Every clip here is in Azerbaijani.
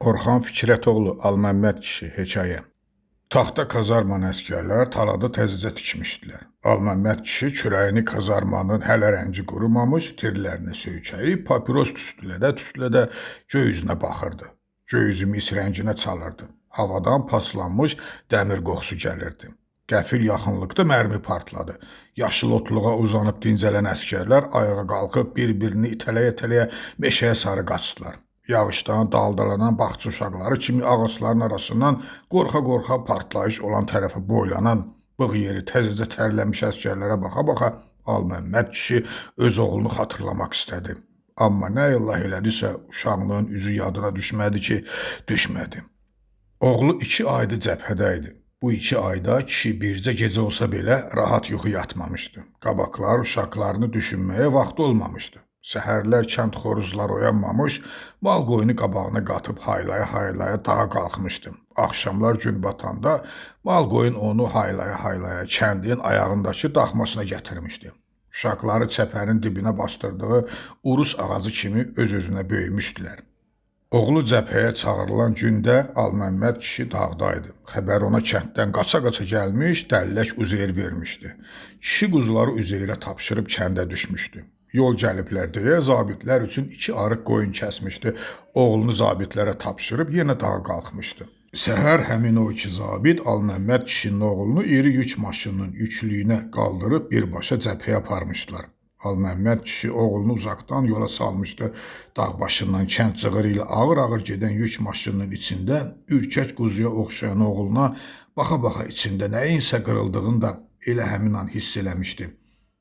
Orxan Fikrətoğlu, Alməmməd kişi, hekayə. Taxta kazarmanı əsgərlər talada təzəcə tikmişdilər. Alməmməd kişi kürəyini kazarmanın hələ rəngi qurumamış tirlərinə söykəyib, papiros tüstülədə-tüstülədə göy üzünə baxırdı. Göy üzü mis rənginə çalırdı. Havadan paslanmış dəmir qoxusu gəlirdi. Qəfil yaxınlıqda mərmi partladı. Yaşıl otluğa uzanıb dincələn əsgərlər ayağa qalxıb bir-birini itələyə-itələyə meşəyə sarı qaçdılar. Yağışdan daldalanan bağça uşaqları kimi ağacların arasından qorxa-qorxa partlayış olan tərəfə boylanan, bığ yeri təzəcə tərləmiş əsgərlərə baxa-baxa Alməmməd kişi öz oğlunu xatırlamaq istədi. Amma nə Allah elədisə uşağının üzü yadına düşmədi ki, düşmədi. Oğlu 2 aydır cəbhədə idi. Bu 2 ayda kişi bircə gecə olsa belə rahat yuxu yatmamışdı. Qabaqlar uşaqlarını düşünməyə vaxtı olmamışdı. Səhərlər kənd xoruzları oyanmamış, mal qoyunu qabağına qatıb haylaya-haylaya dağa qalxmışdı. Axşamlar gün batanda mal qoyun onu haylaya-haylaya kəndin ayağındakı daxmasına gətirmişdi. Uşaqları çəpərin dibinə bastırdığı urus ağacı kimi öz-özünə böyümüşdülər. Oğlu cəbhəyə çağırılan gündə Alməmməd kişi dağdaydı. Xəbər ona kənddən qaça-qaça gəlmiş, dəllək Üzeyir vermişdi. Kişi quzuları Üzeyrə tapşırıb kəndə düşmüşdü. Yol gəliblər deyə zabitlər üçün 2 arıq qoyun kəsmişdi. Oğlunu zabitlərə tapşırıb yenə dağa qalxmışdı. Səhər həmin o 2 zabit Alməmməd kişinin oğlunu iri yük maşınının yüklüyünə qaldırıb birbaşa cəbhəyə aparmışdılar. Alməmməd kişi oğlunu uzaqdan yola salmışdı. Dağ başından kənd cığırı ilə ağır-ağır gedən yük maşınının içində ürkək quzuya oxşayan oğluna baxa-baxa içində nəyinsə qırıldığını da elə həmin an hiss eləmişdi.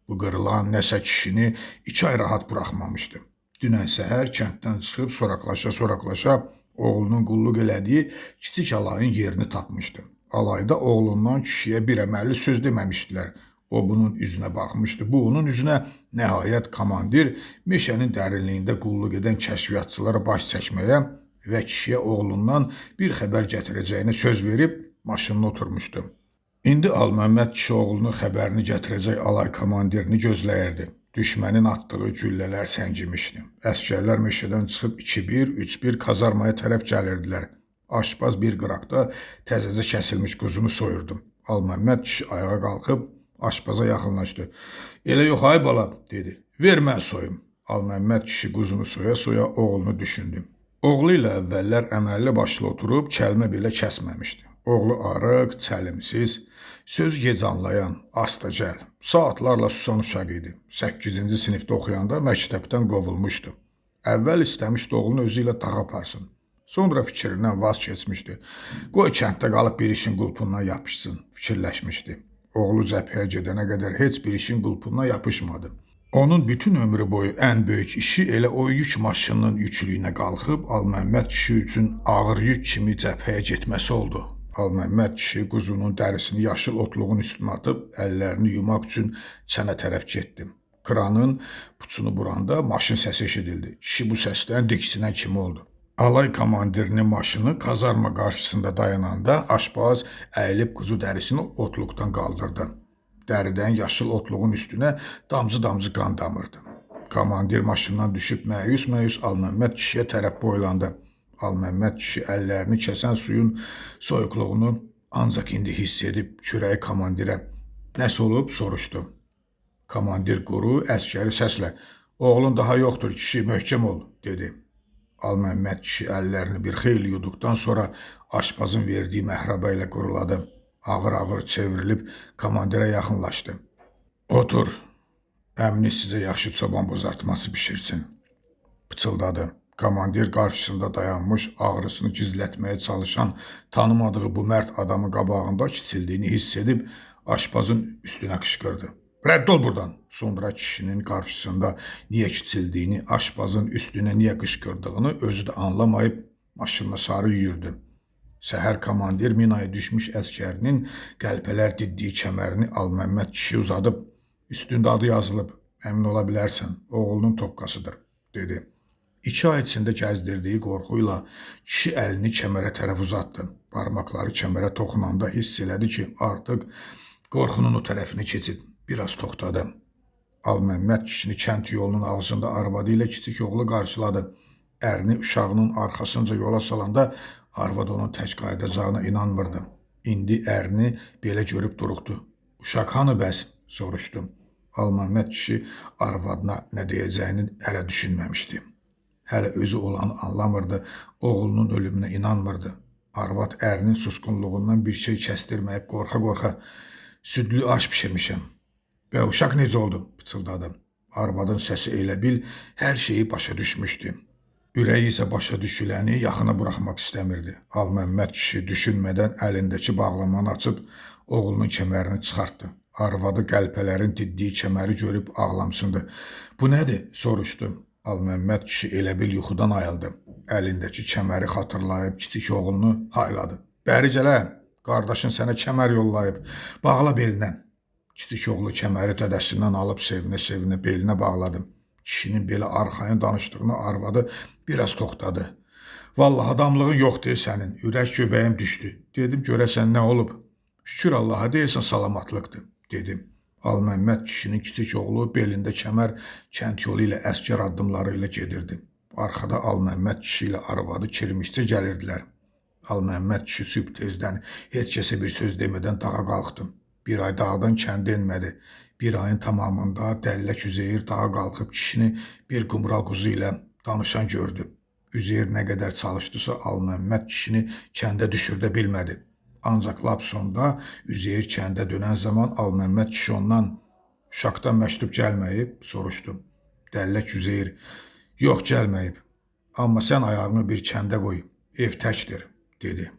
Bu qırılan nəsə kişini 2 ay rahat buraxmamışdı. Dünən səhər kənddən çıxıb soraqlaşa-soraqlaşa oğlunun qulluq elədiyi kiçik alayın yerini tapmışdı. Alayda oğlundan kişiyə bir əməlli söz deməmişdilər. O bunun üzünə baxmışdı. Bu onun üzünə nəhayət komandir meşənin dərinliyində qulluq edən kəşfiyyatçılara baş çəkməyə və kişiyə oğlundan bir xəbər gətirəcəyinə söz verib maşınına oturmuşdu. İndi Alməmməd kişi oğlunun xəbərini gətirəcək alay komandirini gözləyirdi. Düşmənin atdığı güllələr səngimişdi. Əsgərlər meşədən çıxıb 2-1, 3-1 kazarmaya tərəf gəlirdilər. Aşpaz bir qıraqda təzəcə kəsilmiş quzunu soyurdu. Alməmməd kişi ayağa qalxıb aşpaza yaxınlaşdı. Elə yox ay bala, dedi. Ver mən soyum. Alməmməd kişi quzunu soya-soya oğlunu düşündü. Oğlu ilə əvvəllər əməlli başlı oturub kəlmə belə kəsməmişdi. Oğlu arıq, çəlimsiz, sözü gec anlayan, astacəl, saatlarla susan uşaq idi. 8-ci sinifdə oxuyanda məktəbdən qovulmuşdu. Əvvəl istəmişdi oğlunu özü ilə dağa aparsın. Sonra fikrindən vaz keçmişdi. Qoy kənddə qalıb bir işin qulpundan yapışsın, fikirləşmişdi. Oğlu cəbhəyə gedənə qədər heç bir işin qulpundan yapışmadı. Onun bütün ömrü boyu ən böyük işi elə o yük maşınının yüklüyünə qalxıb Alməmməd kişi üçün ağır yük kimi cəbhəyə getməsi oldu. Alməmməd kişi quzunun dərisini yaşıl otluğun üstünə atıb əllərini yumaq üçün çənə tərəf getdi. Kranın puçunu buranda maşın səsi eşidildi. Kişi bu səsdən diksinən kimi oldu. Alay komandirinin maşını kazarma qarşısında dayananda aşpaz əyilib quzu dərisini otluqdan qaldırdı. Dəridən yaşıl otluğun üstünə damcı-damcı qan damırdı. Komandir maşından düşüb məyus-məyus Alməmməd kişiyə tərəf boylandı. Alməmməd kişi əllərini kəsən suyun soyuqluğunu ancaq indi hiss edib kürəyi komandirə nəsə olub soruşdu. Komandir quru əsgəri səslə oğlun daha yoxdur kişi, möhkəm ol, dedi. Alməmməd kişi əllərini bir xeyli yuduqdan sonra aşpazın verdiyi məhrabə ilə quruladı. Ağır-ağır çevrilib komandirə yaxınlaşdı. Otur, əmini sizə yaxşı çoban bozartması bişirsin, pıçıldadı. Komandir qarşısında dayanmış, ağrısını gizlətməyə çalışan tanımadığı bu mərd adamın qabağında kiçildiyini hiss edib aşpazın üstünə qışqırdı. Rədd ol buradan! Sonra kişinin qarşısında niyə kiçildiyini, aşpazın üstünə niyə qışqırdığını özü də anlamayıb maşınına sarı yüyürdü. Səhər komandir minaya düşmüş əsgərinin qəlpələr diddiyi kəmərini Alməmməd kişi uzadıb, üstündə adı yazılıb, əmin ola bilərsən, oğlunun tokkasıdır, dedi. 2 ay içində gəzdirdiyi qorxuyla kişi əlini kəmərə tərəf uzatdı. Barmaqları kəmərə toxunanda hiss elədi ki, artıq qorxunun o tərəfini keçib. Biraz toxtadı. Alməmməd kişini kənd yolunun ağzında arvadı ilə kiçik oğlu qarşıladı. Ərini uşağının arxasınca yola salanda arvad onun tək qayıdacağına inanmırdı. İndi ərini belə görüb duruxdu. Uşaq hanı bəs? Soruşdu. Alməmməd kişi arvadına nə deyəcəyini hələ düşünməmişdi. Hələ özü olanı anlamırdı, oğlunun ölümünə inanmırdı. Arvad ərinin susqunluğundan bir şey kəsdirməyib qorxa-qorxa südlü aş bişirmişəm. Və uşaq necə oldu? Pıçıldadı. Arvadın səsi elə bil hər şeyi başa düşmüşdü. Ürəyi isə başa düşüləni yaxına buraxmaq istəmirdi. Alməmməd kişi düşünmədən əlindəki bağlamanı açıb oğlunun kəmərini çıxartdı. Arvadı qəlpələrin diddiyi kəməri görüb ağlamsındı. Bu nədir? Soruşdu. Alməmməd kişi elə bil yuxudan ayıldı. Əlindəki kəməri xatırlayıb kiçik oğlunu hayladı. Bəri gələ, qardaşın sənə kəmər yollayıb, bağla belinə. Kiçik oğlu kəməri dədəsindən alıb sevinə-sevinə belinə bağladı. Kişinin belə arxayın danışdığını arvadı biraz toxtadı. Vallahi adamlığın yoxdur sənin, ürək göbəyim düşdü. Dedim, görəsən nə olub? Şükür Allaha deyəsən salamatlıqdır, dedim. Alməmməd kişinin kiçik oğlu belində kəmər kənd yolu ilə əsgər addımları ilə gedirdi. Arxada Alməmməd kişi ilə arvadı kirmişcə gəlirdilər. Alməmməd kişi sübh tezdən heç kəsə bir söz demədən dağa qalxdı. Bir ay dağdan kəndə enmədi. Bir ayın tamamında dəllək Üzeyir dağa qalxıb kişini bir qumral quzu ilə danışan gördü. Üzeyir nə qədər çalışdısa Alməmməd kişini kəndə düşürdə bilmədi. Ancaq lap sonda Üzeyir kəndə dönən zaman Alməmməd kişi ondan uşaqdan məktub gəlməyib, soruşdu. Dəllək Üzeyir, yox gəlməyib, amma sən ayağını bir kəndə qoy, ev təkdir, dedi.